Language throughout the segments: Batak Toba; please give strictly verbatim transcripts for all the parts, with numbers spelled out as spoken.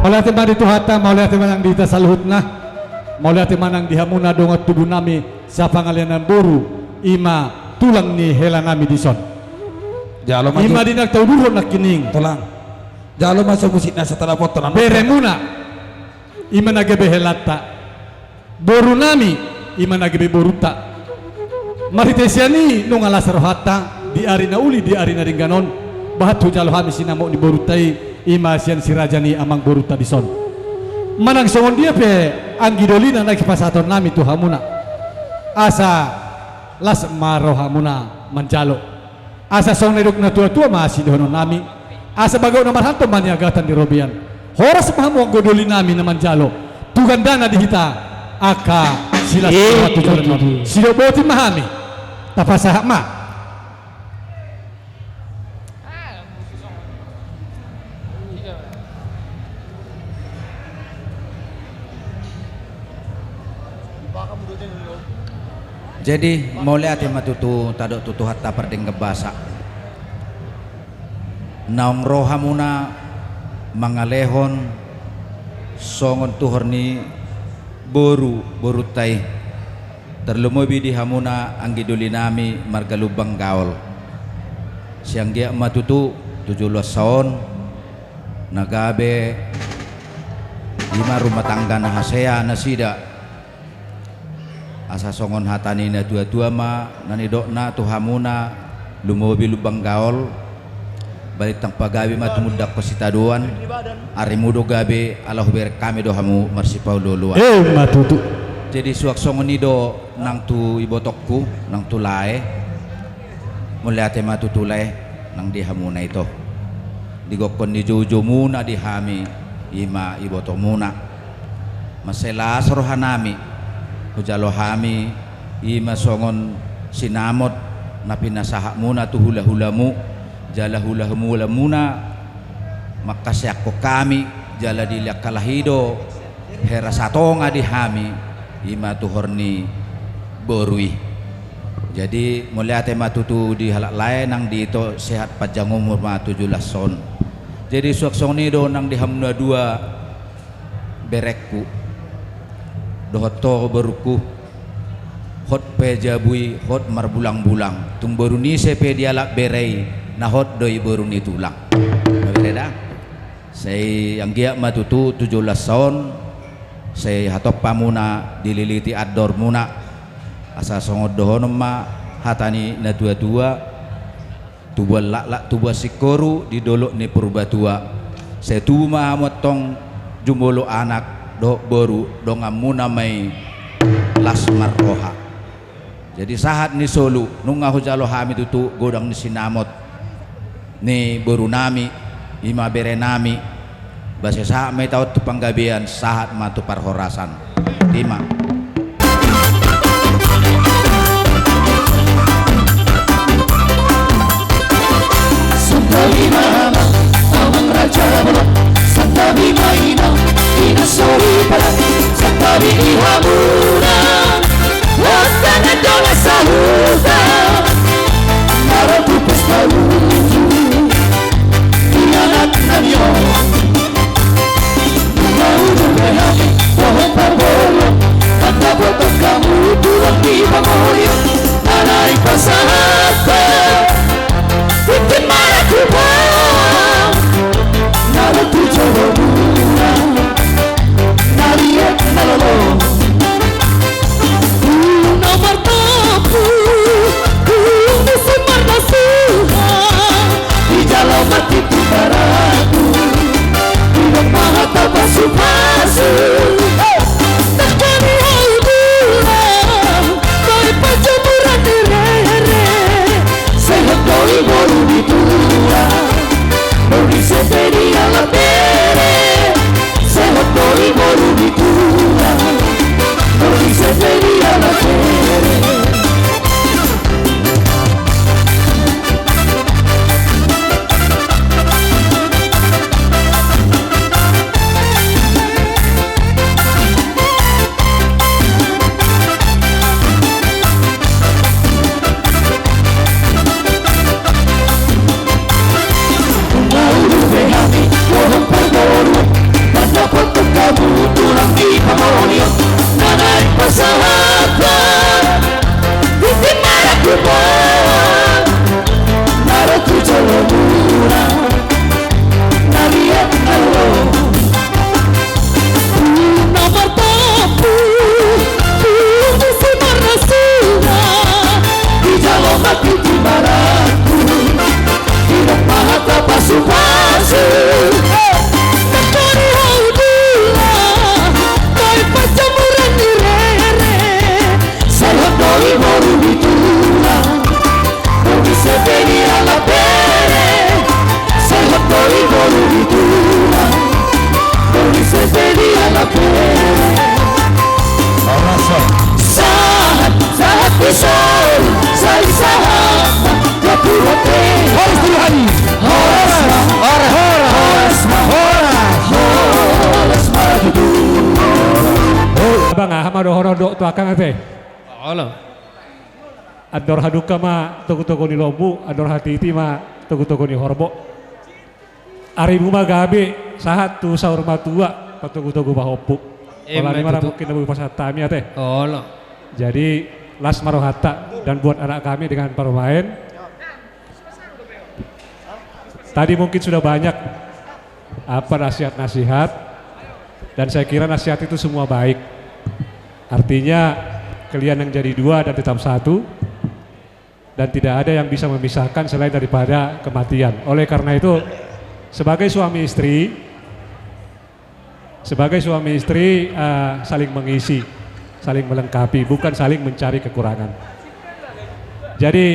Mauliate ma di Tuhanta, mauliate ma nang di hita saluhutna. Mauliate ma nang di hamuna dongan tubu nami, sapangalean boru, i ma tulang ni hela nami dison. Jalo ma i ma tu- di na taudurhon nangkining. Tulang. Jalo ma so musik na satalah poton, anu. Beremuna, i ma na gabe helanta. Boru nami, i ma na gabe borunta. Marhite sian i nunga las rohanta, di ari na uli, di ari na denggan on, bahat hujalo hami sinamot ni borunta i, i ma sian si raja ni amang borunta dison. Manang songon dia pe anggi dolina na dipasahaton nami tu hamuna, asa las ma rohamuna manjalo. Asa songon na nidok na tuatua ma sidohonon nami, asa bagaut na marhalto ma niagatan di robean. Horas ma hamu anggo doli nami na manjalo, tu gandana di hita angka silas ni roha tu joloan on. Sidok boti ma hami. Tapasahat ma. Jadi mauliate ma tutu tadok tu Tuhanta pardenggan basa. Naung ro hamuna mangalehon songon tuhor ni boru, borunta i. Tarlumobi di hamuna anggi doli nami marga Lumban Gaol. Sai anggiat ma tutu tu joloan on na gabe i ma rumah tangga na hasea nasida. Asa songon hata ni na tuatua ma na nidokna tu hamuna, lumobi Lumban Gaol, balintang pagabe ma tumundalhon sitadoan, arimu do gabe ala hubereng hami do hamu marsipaolooloan. Emma tutu. Jadi suang songon i do nang tu ibotongku, nang tu lae. Mauliate ma tutu lae nang di hamuna ito. Di gokhon ni joujoumuna di hami, i ma ibotomuna. Mansai las roha nami, hujalo hami, i ma songon sinamot na pinasahatmuna tu hulahulamu, jala hulahulamuna manghaseangkon hami, jala dilehon halak i do hera satonga di hami, i ma tuhor ni boru i. Jadi mauliate ma tutu di halak lae nang di ito, sehat panjang umur ma tu joloan on. Jadi suang songon i do nang di hamu na dua berengku dohot ho borungku, hot pe jabu i, hot marbulangbulang, tung boru ni ise pe dialap bere i, na hot do i boru ni tulang. Bere da. Sai anggiat ma tutu tu joloan on, sai hatop hamuna dililiti andormuna. Asa songon dohonon ma hata ni na tuatua, tubuan laklak tubuan singkoru di dolok ni Purbatua. Sai tubu ma hamu antong jumolo anak dohot boru, donganmuna ma i las marroha. Jadi sahat ni solu, nunga hujalo hami tutu godang ni sinamot ni boru nami, i ma bere nami. Ba sai sahat ma hita on tu panggabean, sahat ma tu parhorasan. Ima. Santabi ma amang, amang raja bolon. Santabi ma inang, inang soripada. Santabi di hamuna, hata na dong sahuta. Nara tu pesta uju, di anak nami on. Mau berhati, pohon parbolon. Tanda potong kamu tulang di Bangorion. Tanai pasahat. Bikin marah kubang. Nara tu jolomuna. Nariet nalolo. Bang, aha ma dohonon dohot tu angka ate? Olo. Andor halumpang ma togutogu ni lombu, andor hatiti ma togutogu ni horbo. Arimu ma gabe sahat tu saur matua, patogutogu pahompu. Emma tutu. Pola ni ma ra mungkin na boi pasahat hami ate. Olo. Jadi, las ma rohanta dan buat anak kami dengan parumaen. Tadi mungkin sudah banyak apa nasihat-nasihat, dan saya kira nasihat itu semua baik. Artinya, kalian yang jadi dua dan tetap satu, dan tidak ada yang bisa memisahkan selain daripada kematian. Oleh karena itu, sebagai suami istri, sebagai suami istri, eh, saling mengisi, saling melengkapi, bukan saling mencari kekurangan. Jadi,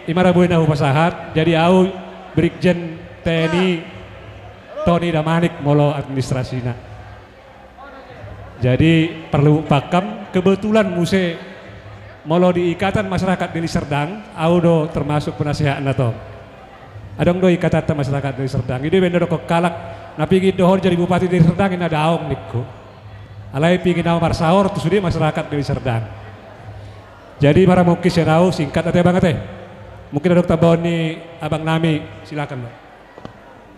i ma ra boi na hupasahat, jadi au Brigjen T N I Tony Damanik molo administrasina. Jadi, parlupangkam, kebetulan muse molo di Ikatan Masyarakat Deli Serdang, au do termasuk penasehatna tong. Adong do ikatanta masyarakat Deli Serdang. I do baen na dohonon halak, na pingin do ho jadi bupati Deli Serdang, inna daong ningku. Alai pingin au marsaor tu sude masyarakat Deli Serdang. Jadi, i ma ra mungkin sian au, singkat ate Abang ate. Mungkin adong tambahan ni abang nami, silakan, Bang.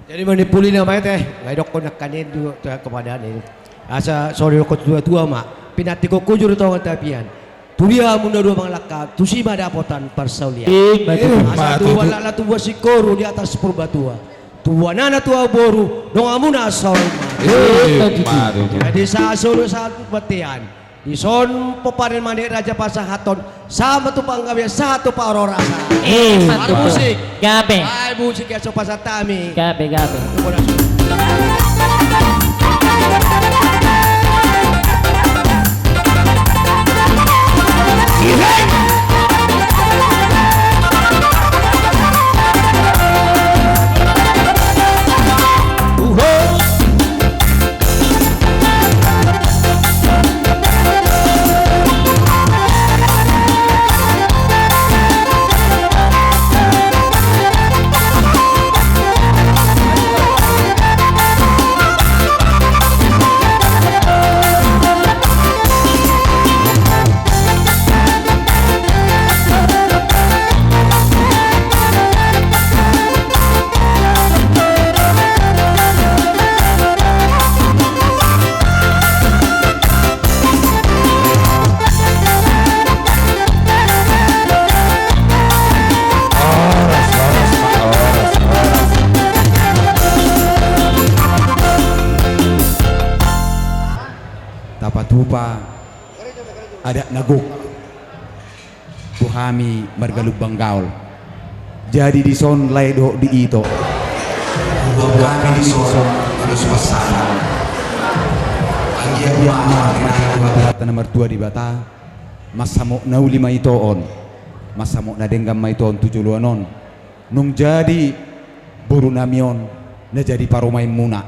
Jadi manimpuli nama ate, nga didokkon angka na nian tu kepada ni. Asa so didokkon tuatua ma, pinantikhon hujur tonga tapian. Tudia hamu na dua mangalangka, tusi ma dapotan parsaulian. Ima tutu. Asa tubuan laklak tubuan singkoru di atas Purbatua. Tubuan anak tubuan boru, dongan muna saur matua. Ima tutu. Jadi sahat solu sahat bontean. Dison pomparan ni raja pasahathon, sahat ma tu panggabean, sahat tu parhorasan. Ima tutu. Musik. Gabe. Ai musik, ia so pasahat hami. Gabe, gabe. Horas, horas, Pak, horas, horas. Tapatupa adat na gok tu hami marga Lumban Gaol. Jadi dison lae dohot di ito. Jadi dison, ulos pasahat. Anggiat ma marhite Tuhanta na martua Debata, mansamot na uli ma ito on, mansamot na denggan ma ito on tu joloan on. Nunga jadi boru nami on na jadi parumaenmuna.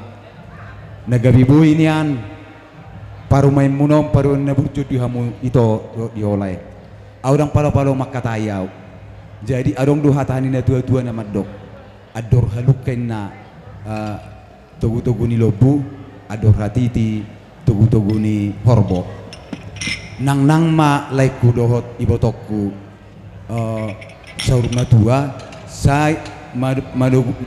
Na gabe boi nian parumaenmuna on, parumaen na burju di hamu ito dohot di ho lae. Au ndang palopalo mangkatai au. Jadi adong do hata ni natuatua na mandok, andor halumpang inna, eh, togutogu ni lombu, andor hatiti togutogu ni horbo. Nangnang ma laengku dohot ibotongku, eh, saur matua, sai ma-, manogu-,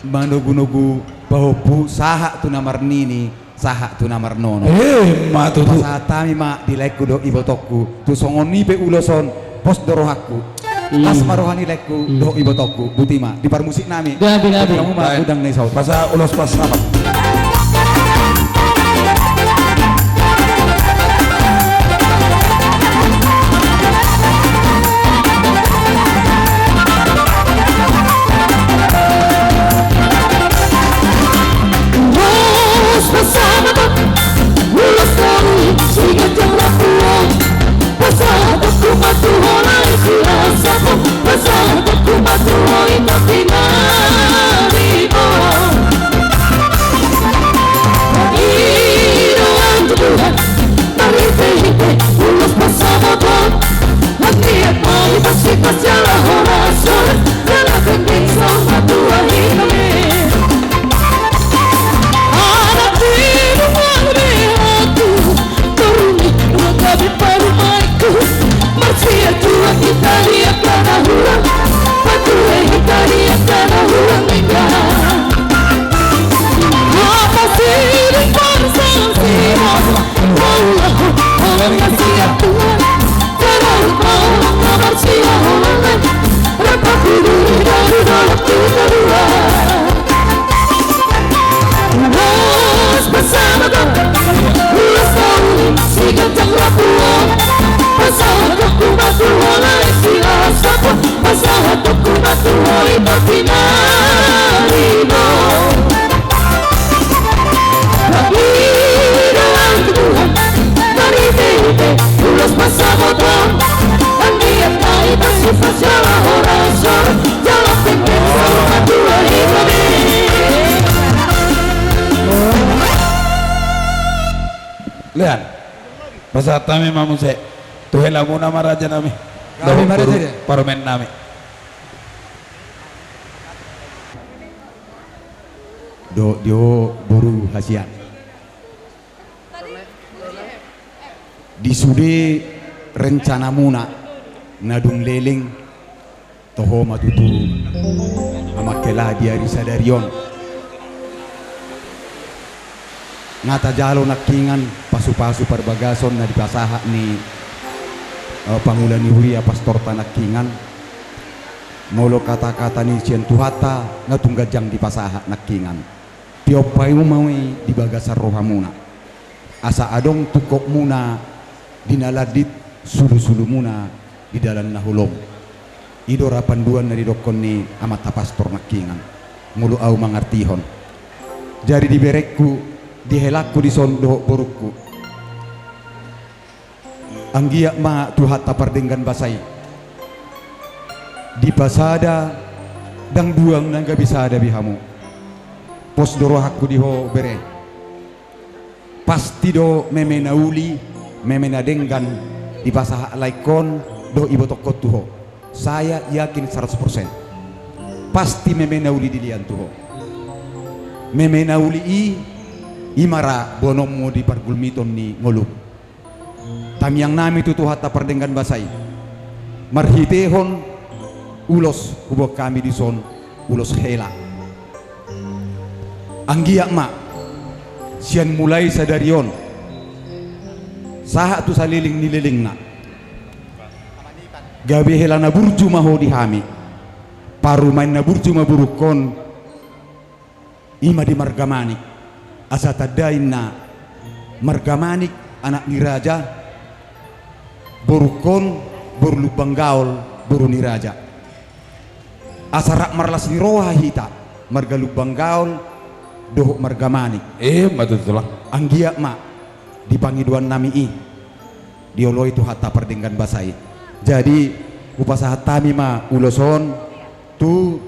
manogunogu pahompu, sahat tu na marnini, sahat tu na marnono. Ima tutu. Pasahat hami ma di laengku dohot ibotongku, tu songon i pe ulos on, pos do rohangku. Las ma roha ni laengku dohot ibotongku. Boti ma, di parmusik nami. Gabe, gabe. Boti hamu ma, baik, godang na i saut. Pasahat ulos pasahat. Lean. Pasahat hami ma muse tu helamuna ma raja nami. Gabe ma raja dia. Parumaen nami. Dohot di ho boru hasian. Di sude rencanamuna na dung leleng, toho ma tutu amang hela di ari sadari on. Nga tajalo nangkingan pasupasu parbagason na dipasahat ni, eh, pangula ni huria pastorta nangkingan. Molo katakata ni sian Tuhanta nga tung ganjang dipasahat nangkingan. Tiop paima i di bagasan rohamuna. Asa adong tungkotmuna di na landit, sulusulumuna di dalan na holom. I do ra panduan na didokkon ni amanta pastor nangkingan. Molo au mangartihon. Jadi di berengku, di helangku dison dohot borungku. Anggiat ma Tuhanta pardenggan basa i. Dipasada, ndang dua na gabe sada be hamu. Pos do rohangku di ho bere. Pasti do meme na uli, meme na denggan, dipasahat laengkon, dohot ibotongkon tu ho. Saya yakin seratus persen. Pasti meme na uli dilean tu ho. Meme na uli i, i ma ra boanonmu di pargulmiton ni ngolum. Tangiang nami tu Tuhanta pardenggan basa i. Marhitehon ulos huboan hami dison ulos hela. Anggiat ma sian mulai sadari on sahat tu saleleng ni lelengna. Gabe hela na burju ma ho di hami. Parumaen na burju ma borungkon. I ma di marga Manik. Asa tanda inna marga Manik, anak ni raja, borungkon, boru Lumban Gaol, boru ni raja. Asa rap marlas ni roha hita, marga Lumban Gaol dohot marga Manik. Emma tutu, Tulang. Anggiat ma di pangidoan nami i dioloi Tuhanta pardenggan basa i. Jadi hupasahat hami ma ulos on tu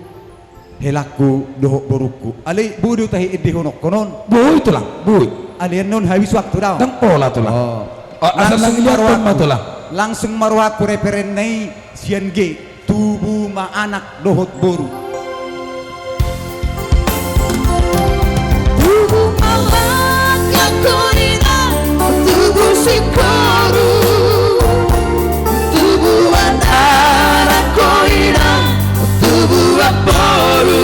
helangku dohot borungku. Alai boi do tahe endehononkon on? Boi, Tulang, boi. Alai annon habis waktu do. Ndang pola, Tulang. Oh. Oh, asa langsung ma rohangku, Tulang. Langsung ma rohangku referenna i sian G. Tubu ma anak dohot boru. Tubu ma anak dohot boru. Tubu singkoru. Tubu anak dohot boru. Tubu boru.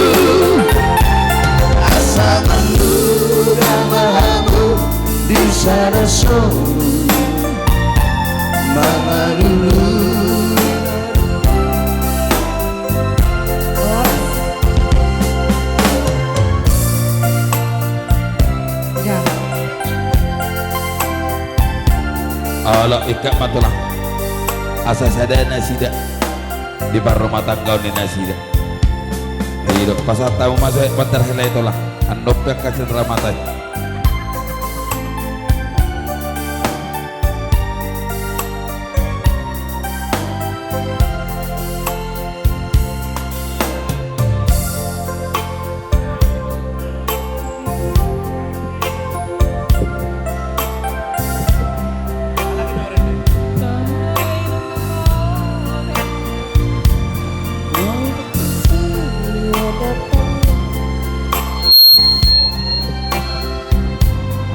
Asa manduda ma hamu di sada soru. Mangalului. Olo, ingkon ma, Tulang. Asa sada nasida di parrumatanggaon ni nasida. I do, pasahat hamu ma muse mandar hela i, Tulang. Annon pe angka sian ramata i.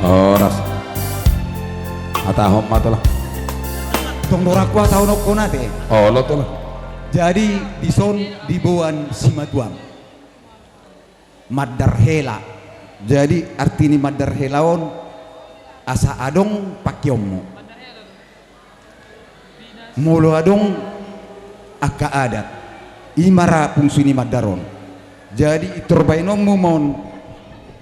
Horas. Hatahon ma, Tulang. Tong do ra huhatahononhon ate. Olo, Tulang. Jadi dison diboan simatuam. Mandar hela. Jadi arti ni mandar hela on asa adong pakeonmu. Molo adong angka adat, i ma ra fungsi ni mandar on. Jadi intor baenonmu ma on,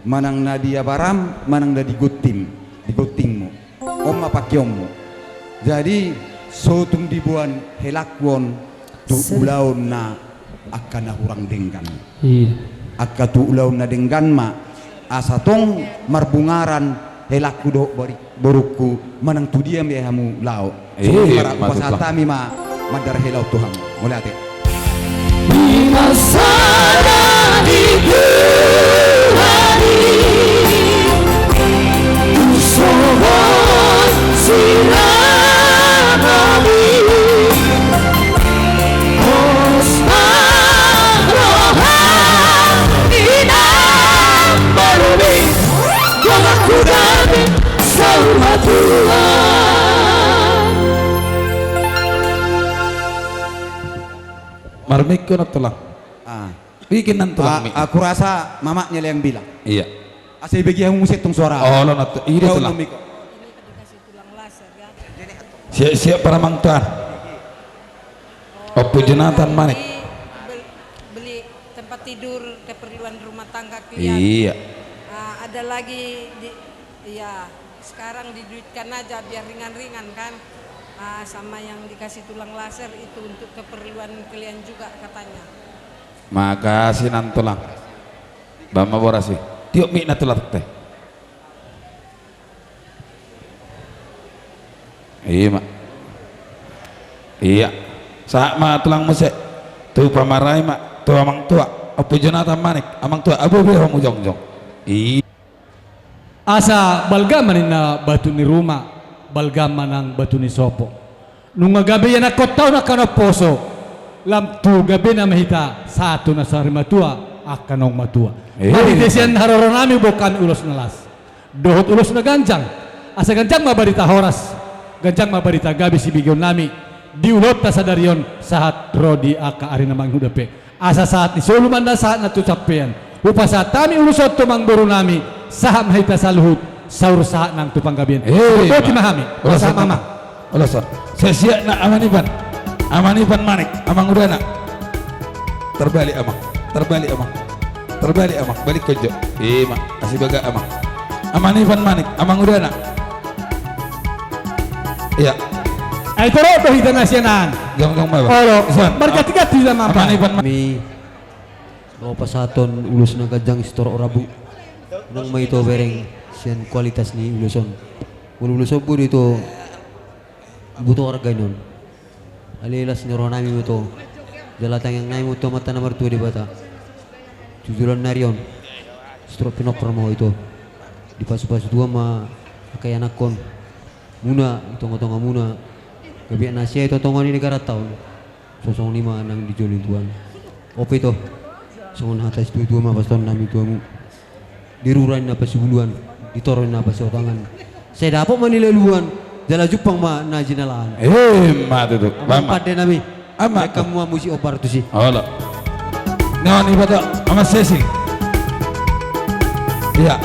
manang na di abaram, manang na di gontim, di gontingmu. On ma pakeonmu. Jadi so tung diboan helangku on tu ulaon na angka na hurang denggan. Iya. Angka tu ulaon na denggan ma, asa tong marbungaran helangku dohot bari-, borungku, manang tu dia ma hamu laho. Iya, i ma ra hupasahat hami ma mandar hela on tu hamu. Mauliate. Di masa na di Tuhan i, tu sogot Marmik ho nantulang. Ah. Bikin nantulang mik. Ah, aku rasa mamaknya Leang Bilang. Iya. Asa ibege hamu muse tong suara. Olo nantulang. Ida tulang. Siap-siap para amang tuan. Ompu Jonatan Manik. Beli, beli tempat tidur, keperluan rumah tangga kalian. Iya. Ah, ada lagi di, iya, sekarang diduitkan aja biar ringan-ringan kan. Ah, sama yang dikasih tulang laser itu untuk keperluan kalian juga katanya. Makasih nantulang. Baen ma boras i. Tiop mik nantulang te. Iya ma. Iya. Sahat ma tulang muse. Tu pamarai ma tu amang tua. Ompu Jonatan Manik, amang tua, abo be hamu jongjong. Iya. Asa balga ma ninna batu ni ruma, balga ma nang batu ni sopo. Nunga gabe ianakhonta on angka na umposo, lam tu gabena ma hita sahat tu na sarimatua angka naung matua. Eh. Marhite sian haroronami boan hami ulos na las dohot ulos na ganjang. Asa ganjang ma barita horas, ganjang ma barita gabe sibegeonnami di ulaonta sadari on sahat ro di angka ari na mangihut dope. Asa sahat ni solu ma na sahat na tu sampean. Hupasahat hami ulos on tu amangborunami, sahat ma hita saluhut saur sahat nang tu panggabean. Eh, boti ma hami. Ulos on, amang. Ulos on. Sesiat na amang Iban. Amang Iban Manik, amang udana. Terbalik amang. Terbalik amang. Terbalik amang. Balik konjo. Ima, asi baga amang. Amang Iban Manik, amang udana. Iya. Ai torop do hita na sian an. Jongjong ma ba. Olo. Marganti-ganti hita ma ba. Amang Iban Manik. Hami ro pasahathon ulos na ganjang sitorop rambu. Unang ma ito bereng sian kualitas ni ulos on. Molo ulos on boi do ito boto arga ni on. Alai las ni rohanami ma ito. Jala tangiangnami ma tu Amanta na martua Debata. Tu joloan ni ari on. Sitorop pinompar ma ho ito. Dipasupasu Tuhan ma angka ianakhon muna, di tongatongamuna. Gabe na hasea di tongatonga ni negaranta on. Songon i ma nang di jolo ni Tuhan. Ope ito. Songon hata ni situatua ma pasahatonnami tu hamu. Di rura ninna pasibuluan, di toru ninna pasiotangan. Sai dapot ma nilaluan, jala jumpang ma na jinalahan. Ima tutu. Amang pandenami. Amang. Baen hamu ma musik ombar tusi. Olo. Nion iboto Amang Sesi. Iya.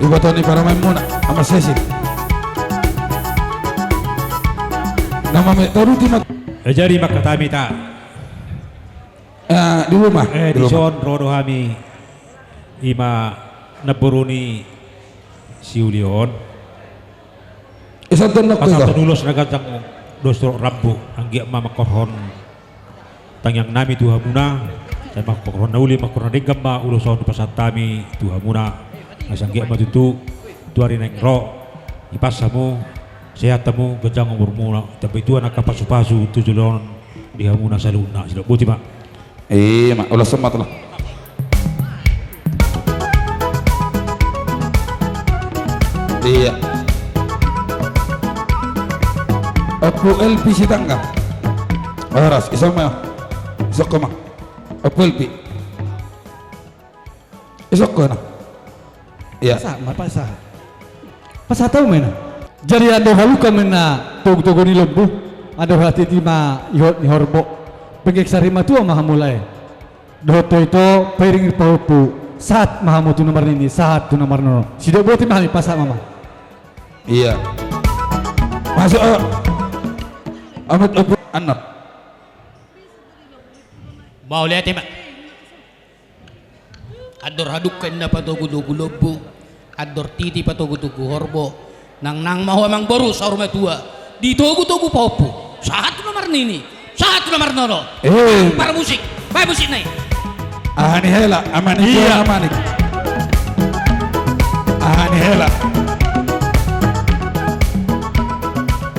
Iboto ni parumaenmuna Amang Sesi. Na mame toru ti ma. Eh, jadi mangkatai hami ta. Eh, di rumah. Eh, di rumah. Dison ro do hami. Ima namboru ni si Uli on. Pasahathon ulos na ganjang do sitorop rambu, anggiat ma mangkorhon tangiangnami tu hamuna. Sai mangkorhon na uli, mangkorhon na denggan ma ulos on pasahat hami tu hamuna. Asa anggiat ma tutu tu ari naeng ro, hipas hamu, sehat hamu, ganjang umurmuna, tambai Tuhan angka pasupasu tu joloan on di hamuna saluhutna. Sidok boti ma. Ima, ulos on ma tulang. Iya. Ompu Elvi Sitanggang. Horas, isok ma. Isok ho ma. Ompu Elvi. Isok ho na. Iya. Pasahat ma, pasahat. Pasahat hamu ma ina. Jadi andor halumpang ma ina togutogu ni lombu, andor hatiti ma ihot ni horbo. Pengkek sarimatua ma hamu lae. Dohot tu ito pairing pahompu, sahat ma hamu tu na marnini, sahat tu na marnono. Sidok boti ma hami, pasahat ma ma. Iya. Masuk, eh. Amit, amit, annon. Mauliate ma. Andor halumpang inna patogutogu lombu, andor titi patogutogu horbo, nangnang ma ho amangboru saur matua, di togutogu pahompu, sahat tu na marnini, sahat tu na marnono. Eh. Parmusik, baen musikna i. Aha ni hela, amani. Iya. Amani. Aha ni hela.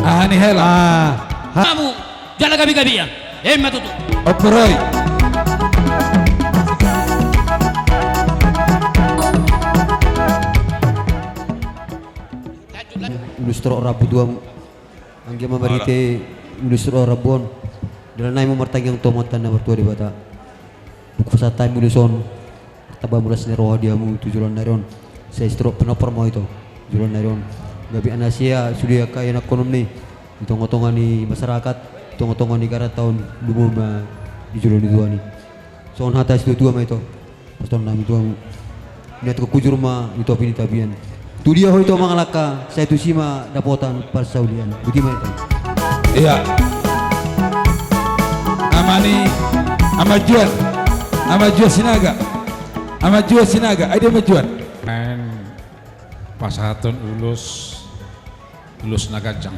Aha ni hela. Ah. Hamu. Jala gabegabean. Ima tutu. Operoi. Ulos torop rambu tu hamu. Anggiat ma marhite ulos torop rambu on, dalanami ma martangiang tu Amanta na martua Debata. Hupasahat hami ulos on. Tamba ma las ni roha di hamu tu joloan ni ari on. Sai sitorop pinompar ma ho ito joloan ni ari on. Gabe na hasea sude angka ianakhononmi di tongatonga ni masyarakat, di tongatonga ni negaranta on, lumobi ma di jolo ni Tuhan i. Songon hata ni situatua ma ito. Pastor nami tu hamu. Niat hujur ma di topi ni tapian. Tu dia ho ito mangalangka, sai tusi ma dapotan parsaulian. Boti ma ito. Iya. Ama ni, Ama Juan. Ama Juan Sinaga. Ama Juan Sinaga. Ai dia Ama Juan. Pasahathon ulos, ulos na ganjang.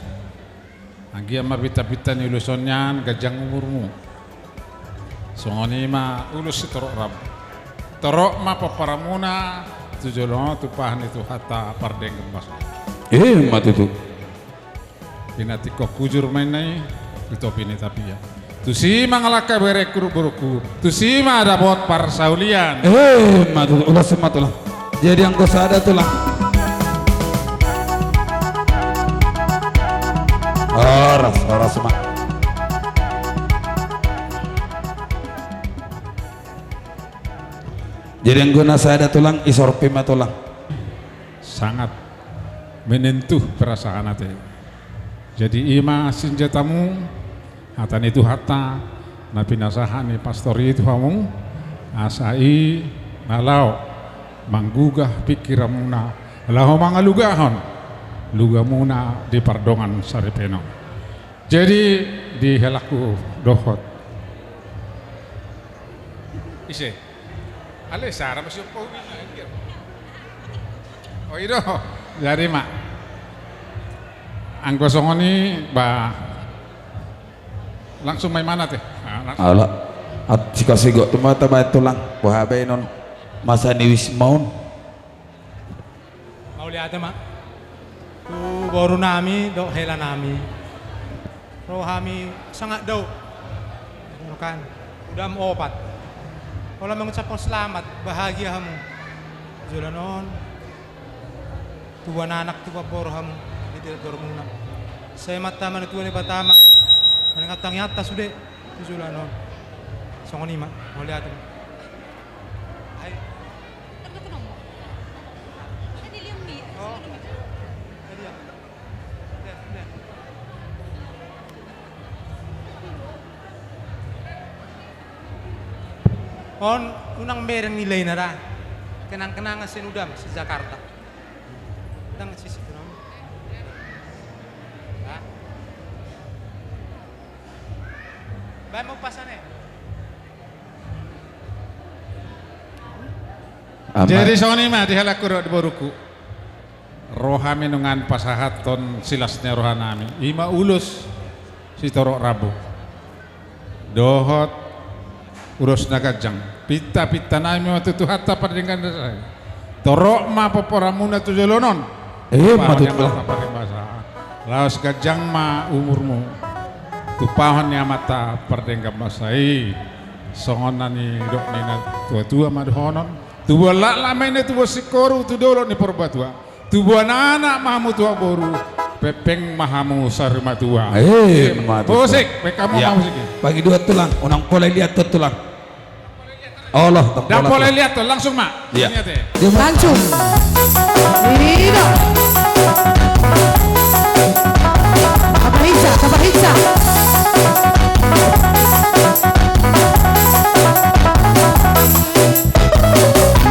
Anggiat ma pinta-pinta ni ulos on nian ganjang umurmu. Songon i ma ulos sitorop rambu. Torop ma pomparanmuna tu jolo on, tumpahon ni Tuhanta pardenggan basa. Ima tutu. Pinantikhon hujur ma inna i di topi ni tapian. Tusi mangalangka berengku dohot borungku. Tusi ma dapot parsaulian. Ima tutu, ulos ma tulang. Jadi anggo sada tulang. Horas, horas ma. Jadi anggo na sada tulang, isorpi ma tulang. Sangat menyentuh perasaan ate. Jadi ima sinjatamu, hata ni Tuhanta na pinasahat ni pastor i tu hamu, asa i na laho manggugah pingkiranmuna, laho mangalugahon lugamuna di pardongan saripeon. Jadi dihelangku dohot. Ise. Ale sara masih opo. Oh, i do. Jadi ma. Anggo songon i ba langsung ma ibana te. Ah, langsung. Ala. At sika sigo tu mata bae tulang. Boha bae non. Masa ni wisma on. Mauliate ma. Tu boru nami dohot hela nami. Ro hami sangat dao. Kan udam opat. Pola mangucapkon selamat, bahagia hamu. Joloan on. Tubuan anak, tubuan boru hamu. Di dormuna. Sai mata mana Tuhan Debata ma. Manangiangkon hita sude. Tu joloan on. Songon i ma. Mauliate ma. Ai. On unang mereng nilai na da. Kenang-kenangan sian udam, sian Jakarta. Ndang sisi tu nama. Hah? Baen ma upasan e. Jadi songon i ma di halakku dohot di borungku. Ro hami nunga pasahathon silas ni roha nami. Ima ulos sitorop rambu. Dohot ulos na ganjang. Pinta-pinta nami ma tu Tuhanta pardenggan basa. Torop ma pomparanmuna tu joloan on. Ima tutu. Pardenggan basa. Laos ganjang ma umurmu. Tumpahon ni Amanta pardenggan basa i. Songon na nidok ni na tua-tua ma dohonon. Tubuan laklak ma inna tubuan singkoru tu dolok ni Purbatua. Tubuan anak ma hamu tubuan boru. Pengpeng ma hamu sarimatua. Ima tutu. Musik, pengpeng ma hamu musik. Pagi dua tulang, unang pola liat tulang. Olo, ndang pola liat, langsung ma. Iya. Langsung. Ida. Apa hija, apa hija.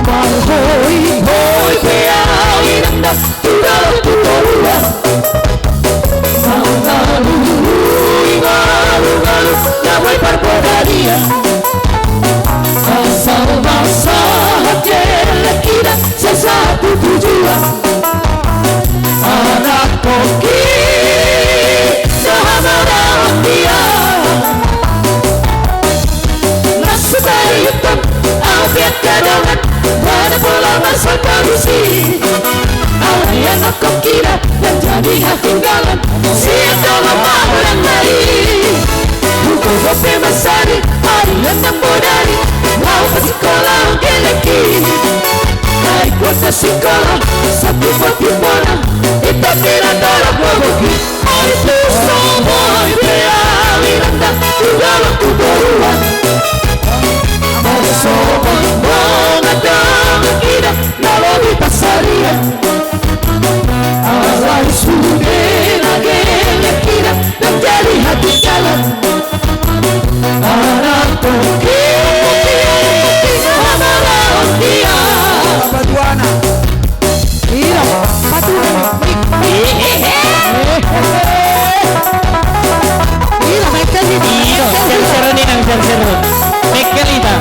Marhoi-hoi pe au inang da. Tudaru tu toruan. Mangalului ngalu-ngalu na boi parbodarian. Asal bangsa hajelek ida sesa tu tujuan. Anak pongki sahamara dia. Nasutari utam apiak kadongan. Mana pola marsal parusi. Alai anak kong kira dan jadi hatinggalan. Siap dalam mahalang hari. Buku kopi masari. Ari anak bodari. Mau ke sekolah geleki. Naik kuota sekolah. Satu kopi mona. Itu kira darah boboki. Ai tu songon i pe au inang da tu dolok tu toruan. Marsogot dongan-dongan ida na lobi pansarian. Alai sude na gelek ida ndang jadi hatinggalan. Anak Serut. Mekkel ita.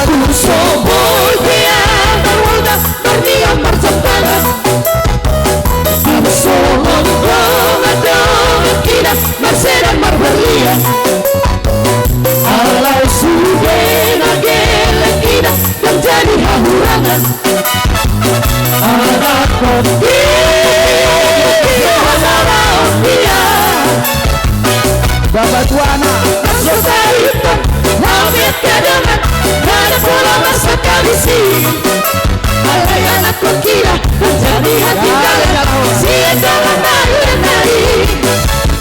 Tung so boi pe ahu marhuta, marnian marjampangan. Tung so boi pe ahu marhadongan, dongan hina, marsedan marparlian. Alai sude na gelleng hina, ndang jadi hahurangan. Anakkon i, ia hamaraon ia. Bapa tuana. Marsosa hitam, mamet kadongan, mana pola masa kabisi. Alai anakkon hira, ndang jadi hatinggalan. Sian dongan na hira nari.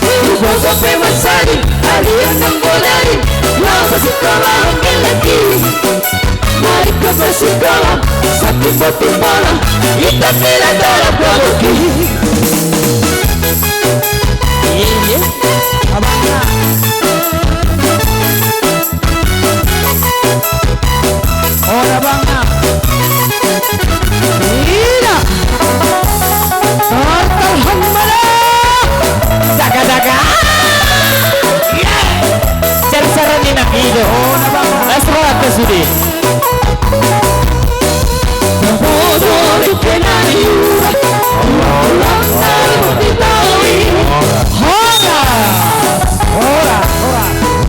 Ibu boso pe mansai, ari ndang bodari. Laho sikola angke lagi. Marikot do sikola, satimbo-timbolan, inda pe ndang tolap dohot i. Iya. Abangna. Ora abangna. Ina. Alhamdulillah. Jaga-jaga. Iya. Sar-sar ni na pido. Ora abangna. Las roha ke sudi.